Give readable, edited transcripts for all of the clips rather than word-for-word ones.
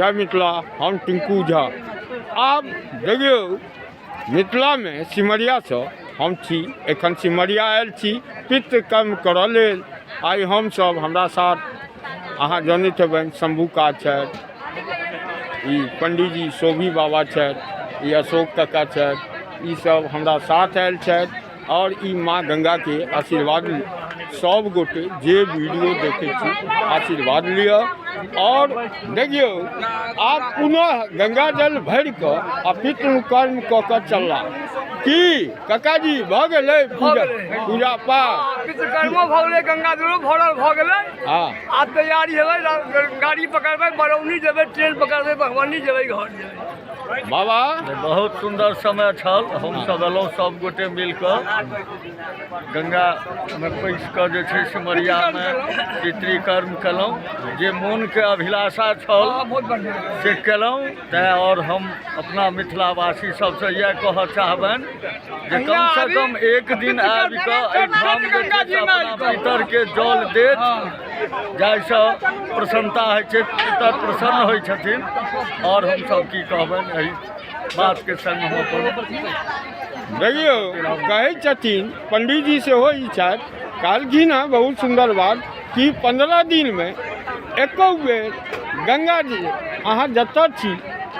जय मिथिला। हम टिंकू झा। आब देखियौ, मिथिलामे सिमरियासँ हम छी। एखन सिमरिया आयल छी पितृकर्म करऽ लेल। आइ हमसभ, हमरा साथ अहाँ जनैत हेबनि, शम्भू काका छथि, ई पंडीजी शोभी बाबा छथि, ई अशोक काका छथि, ई सब हमरा साथ आयल छथि। आओर ई माँ गंगाके आशीर्वाद, सब गोटे जे वीडियो देखै छी, आशीर्वाद लिअ। आओर देखियौ, आब पुनः गंगा जल भरि कऽ आ पितृकर्म कऽ कऽ चलला। की काकाजी, भऽ गेलै पूजा पूजा पाठ? पितृकर्मो भऽ गेलै, गंगा जलो भरल भऽ गेलै। आब तैयारी हेबै, गाड़ी पकड़बै, बरौनी जेबै, ट्रेन पकड़बै, मधुबनी जेबै, घर जेबै। बाबा, बहुत सुन्दर समय छल। हमसभ एलहुँ सब गोटे मिल कऽ, गंगामे पैसि कऽ जे छै सिमरियामे पितृकर्म केलहुँ। जे मोनके अभिलाषा छल बहुत बढ़िआँ से केलहुँ। तैँ आओर हम अपना मिथिलावासी सबसँ इएह कहऽ चाहबनि जे कमसँ कम एक दिन आबि कऽ एहिठाम जे छै से अपना पितरके जल देत, जाहिसँ प्रसन्नता होइ छै, पितर प्रसन्न होइ छथिन। आओर हमसब की कहबनि, एहि बातके संग हम अपन देखियौ, कहै छथिन पंडीजी सेहो ई छथि, कहलखिन हँ बहुत सुन्दर बात कि 15 दिनमे एको बेर गंगा जी, अहाँ जतऽ छी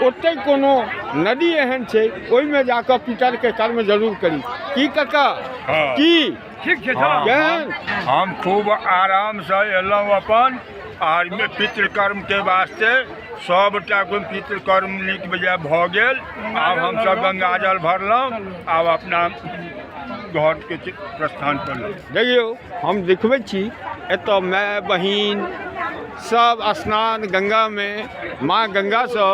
ओतहि कोनो नदी एहन छै, ओहिमे जाकऽ पितरके कर्म जरूर करी। की काका? हँ। की ठीक छै। हँ। केहन? हम खूब आरामसँ एलहुँ अपन आर पितृकर्मके वास्ते। सबटा कोन पितृकर्म नीक बेजाय भऽ गेल। आब हमसब गंगाजल भरलहुँ, आब अपना घरके प्रस्थान करलहुँ। देखियौ, हम देखबै छी, एतऽ माय बहिन सब स्नान गंगामे माँ गंगासँ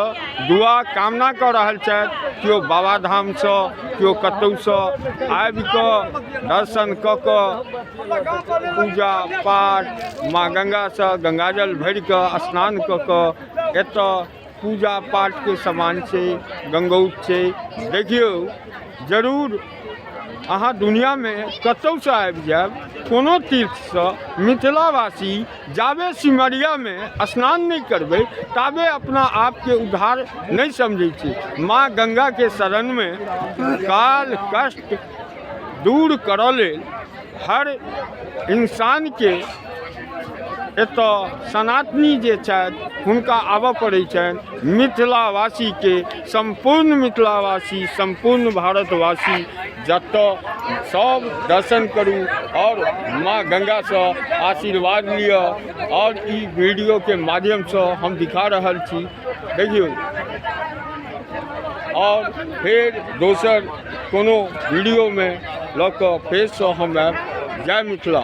दुआ कामना कऽ रहल छथि। केओ बाबाधामसँ, केओ कतहुसँ आबि कऽ दर्शन कऽ कऽ पूजा पाठ, माँ गंगासँ गंगाजल भरि कऽ स्नान कऽ कऽ एतऽ पूजा पाठके सामान छै, गंगौट छै। देखियौ, जरूर अहाँ दुनिआँमे कतहुसँ आबि जायब, कोनो तीर्थसँ, मिथिलावासी जाबे सिमरियामे स्नान नहि करबै ताबे अपना आपके उद्धार नहि समझै छै। माँ गंगाके शरणमे काल कष्ट दूर करऽ लेल हर इंसानके एतऽ सनातनी जे छथि हुनका आबऽ पड़ै छनि। मिथिलावासीके, सम्पूर्ण मिथिलावासी, सम्पूर्ण भारतवासी जतऽ सब दर्शन करू आओर माँ गंगासँ आशीर्वाद लिअ। आओर ई वीडियोके माध्यमसँ हम दिखा रहल छी, देखियौ। आओर फेर दोसर कोनो वीडियोमे लऽ कऽ फेरसँ हम आयब। जय मिथिला।